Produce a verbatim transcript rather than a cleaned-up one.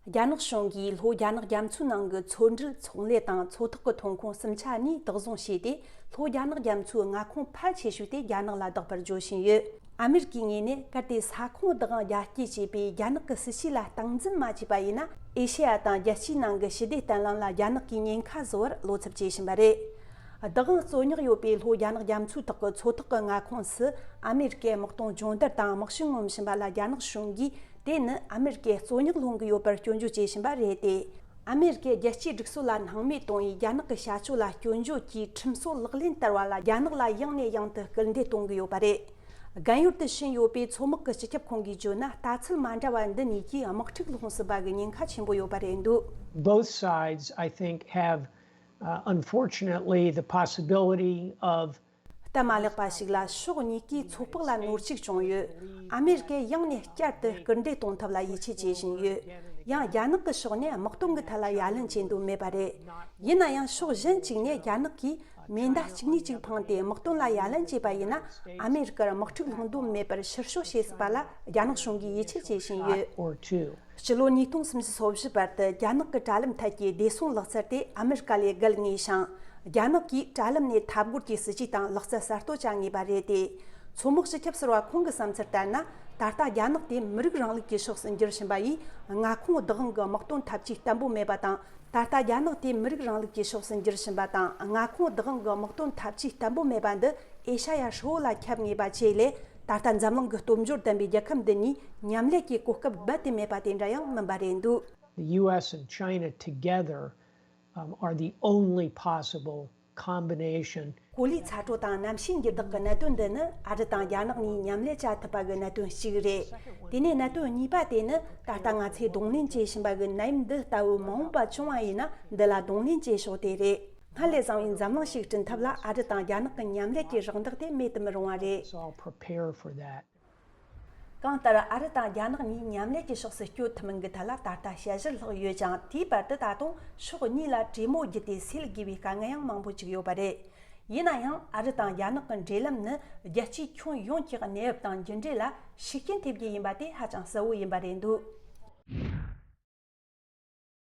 རྒྱ་ནག་གཞུང་གིས་ལྷོ་རྒྱ་ནག་རྒྱ་མཚོའི་ནང་གི་མཚོ་འབྲེལ་ཚོང་ལས་དང་མཚོ་ཐོག་གི་ཐོན་ཁུངས་གསུམ་ཆ་གཉིས་བདག་བཟུང་བྱས་ཏེ། ལྷོ་རྒྱ་ནག་རྒྱ་མཚོའི་མངའ་ཁོངས་ཕལ་ཆེ་ཤོས་དེ་རྒྱ་ནག་ལ་བདག་པར་འཇོག་བཞིན་ཡོད། ཨ་མེ་རི་ཀའི་ངོས་ནས་གལ་ཏེ་ས་ཁོངས་བདག་དབང་རྒྱ་སྐྱེད་བྱས་པའི་རྒྱ་ནག་གི་སྲིད་ཇུས་ལ་སྟངས་འཛིན་མ་བྱས་པ་ཡིན་ན། ཨེ་ཤེ་ཡ་དང་རྒྱལ་སྤྱིའི་ནང་གི་ཞི་བདེ་བརྟན་ལྷིང་ལ་རྒྱ་ནག་གིས་ཉེན་ཁ་བཟོ་བར་བློ་འཚབ་བྱེད་བཞིན་པ་རེད། བདག་དབང་རྩོད་རྙོག་ཡོད་པའི་ལྷོ་རྒྱ་ནག་རྒྱ་མཚོའི་ཐོག་གི་མཚོ་ཐོག་གི་མངའ་ཁོངས་སུ་ཨ་མེ་རི་ཀའི་དམག་དོན་སྦྱོང་བརྡར་དང་དམག་ཤུགས་མངོན་བཞིན་པ་ལ་རྒྱ་ནག་གཞུང་གིས། དེ་ནི་ཨ་མེ་རི་ཀའི་རྩོད་རྙོག་སློང་གི་ཡོད་པར་སྐྱོན་བརྗོད་བྱེད་བཞིན་པ་རེད་དེ། ཨ་མེ་རི་ཀས་རྒྱལ་སྤྱིའི་སྒྲིག་སྲོལ་ལ་སྣང་མེད་གཏོང་བའི་རྒྱ་ནག་གི་བྱ་སྤྱོད་ལ་སྐྱོན་བརྗོད་ཀྱིས་ཁྲིམས་སྲོལ་ལག་ལེན་བསྟར་བ་ལ་རྒྱ་ནག་ལ་ཡང་ནས་ཡང་དུ་སྐུལ་འདེད་གཏོང་གི་ཡོད་པ་རེད། རྒན་ཡོལ་དུ་ཕྱིན་ཡོད་པའི་མཚོ་དམག་གི་སྤྱི་ཁྱབ་ཁོང་གིས་བརྗོད་ན། ལྟ་ཚུལ་མ་འདྲ་བ་འདི་གཉིས་ཀྱིས་དམག་འཁྲུག་སློང་སྲིད་པ་གི་ཉེན་ཁ་ཆེན་པོ་ཡོད་པ་རེད་འདུག Both sides, I think, have, uh, unfortunately, the possibility of སྟབས་མ་ལེགས་པ་ཞིག་ལ་ཕྱོགས་གཉིས་ཀའི་མཚོ་དཔག་ལ་ནོར་འཁྲུལ་བྱུང་ཡོད། ཨ་མེ་རི་ཀས་ཡང་ནས་བསྐྱར་དུ་སྐུལ་འདེད་གཏོང་ཐབས་ལ་ཡིད་ཆེས་བྱེད་བཞིན་ཡོད། ཡང་རྒྱ་ནག་གི་ཕྱོགས་ནས་དམག་དོན་གྱི་ཐད་ལ་ཡ་ལན་བྱེད་འདོད་མེད་པ་རེད། ཡིན་ན་ཡང་ཕྱོགས་གཞན་གཅིག་ནས་རྒྱ་ནག་གིས་མེ་མདའ་གཅིག་གཉིས་གཅིག་འཕངས་ཏེ་དམག་དོན་ལ་ཡ་ལན་བྱས་པ་ཡིན་ན། ཨ་མེ་རི་ཀར་དམག་འཁྲུག་སློང་འདོད་མེད་པར་ཕྱིར་བཤོལ་བྱེད་སྲིད་པ་ལ་རྒྱ་ནག་གཞུང་གིས་ཡིད་ཆེས་བྱེད་བཞིན་ཡོད། Or two. སྤྱི་ལོ་ཉིས་སྟོང་སུམ་ཅུ་སོ་བཞི་བར་དུ་རྒྱ་ནག་གི་དྲ་ལམ་ཐད་ཀྱི་བདེ་སྲུང་ལག་རྩལ་དེ་ཨ་མེ་རི་ཀ་ལས་བརྒལ་ངེས་ཤིང་། རྒྱ་ནག་གིས་དྲ་ལམ་ནས་འཐབ་རྒོལ་གྱི་སྲིད་ཇུས་དང་ལག་རྩལ་གསར་གཏོད་བྱ་ངེས་པ་རེད་དེ། མཚོ་དམག་སྤྱི་ཁྱབ་ཟུར་པ་ཁོང་གི་བསམ་ཚུལ་ལྟར་ན། ད་ལྟ་རྒྱ་ནག་དེ་མི་རིགས་རིང་ལུགས་ཀྱི་ཕྱོགས་སུ་འགྱུར་བཞིན་པ་ཡིས། མངའ་ཁོངས་བདག་དབང་གི་དམག་དོན་འཐབ་ཇུས་བརྟན་པོ་མེད་པ་དང་། ད་ལྟ་རྒྱ་ནག་དེ་མི་རིགས་རིང་ལུགས་ཀྱི་ཕྱོགས་སུ་འགྱུར་བཞིན་པ་དང་། མངའ་ཁོངས་བདག་དབང་གི་དམག་དོན་འཐབ་ཇུས་བརྟན་པོ་མེད་པ་འདི་ཨེ་ཤ་ཡ་ཧྲིལ་བོ་ལ་ཁྱབ་ངེས་པ་བཅས་ལས། ད་ལྟ་འཛམ་གླིང་གི་སྟོབས་འབྱོར་ལྡན་པའི་རྒྱལ་ཁབ་འདི་གཉིས་མཉམ་ལས་ཀྱི་གོ་སྐབས་རྦད་དེ་མེད་པ་དེ་འདྲ་ཡང་མིན་པ་རེད་འདུག The U S and China together, um, are the only possible combination. གོ་ལའི་ཚ་དྲོད་དང་གནམ་གཤིས་འགྱུར་ལྡོག་གི་གནད་དོན་འདི་ནི་ཨ་རི་དང་རྒྱ་ནག་གཉིས་མཉམ་ལས་བྱ་ཐུབ་པ་གི་གནད་དོན་གཅིག་རེད། དེ་ནས་གནད་དོན་གཉིས་པ་དེ་ནི་ད་ལྟ་ང་ཚོས་གདོང་ལེན་བྱེད་བཞིན་པ་གི་ནད་ཡམས་འདི་ལྟ་བུ་མ་འོངས་པ་བྱུང་བ་ཡིན་ན། འདི་ལ་གདོང་ལེན་བྱེད་ཕྱོགས་དེ་རེད། སྔར་ལས་བཟང་བའི་འཛམ་གླིང་ཞིག་བསྐྲུན་ཐབས་ལ་ཨ་རི་དང་རྒྱ་ནག་གི་མཉམ་ལས་ཀྱི་རང་འདག་དེ་མེད་དུ་མི་རུང་བ་རེད། Let's all prepare for that. གང་ལྟར་ཨ་རི་དང་རྒྱ་ནག་གཉིས་མཉམ་ལས་ཀྱི་ཕྱོགས་སུ་བསྐྱོད་ཐུབ་མིན་གྱི་ཐད་ལ་ད་ལྟ་དཔྱད་གཞིར་ལྷག་ཡོད་ཀྱང་། དེའི་བར་དུ་ད་དུང་ཕྱོགས་གཉིས་ལ་གྲོས་མོལ་བརྒྱུད་དེ་སེལ་དགོས་པའི་དཀའ་ངལ་ཡང་མང་པོ་ཅིག་ཡོད་པ་རེད། ཡིན་ན་ཡང་ཨ་རི་དང་རྒྱ་ནག་གི་འབྲེལ་ལམ་ནི་རྒྱལ་སྤྱིའི་ཁྱོན་ཡོངས་ཀྱི་གནས་བབ་དང་མཇུག་འབྲས་ལ་ཤུགས་རྐྱེན་ཐེབས་རྒྱུ་ཡིན་པ་དེ་ཧ་ཅང་གསལ་བོ་ཡིན་པ་རེད་འདུག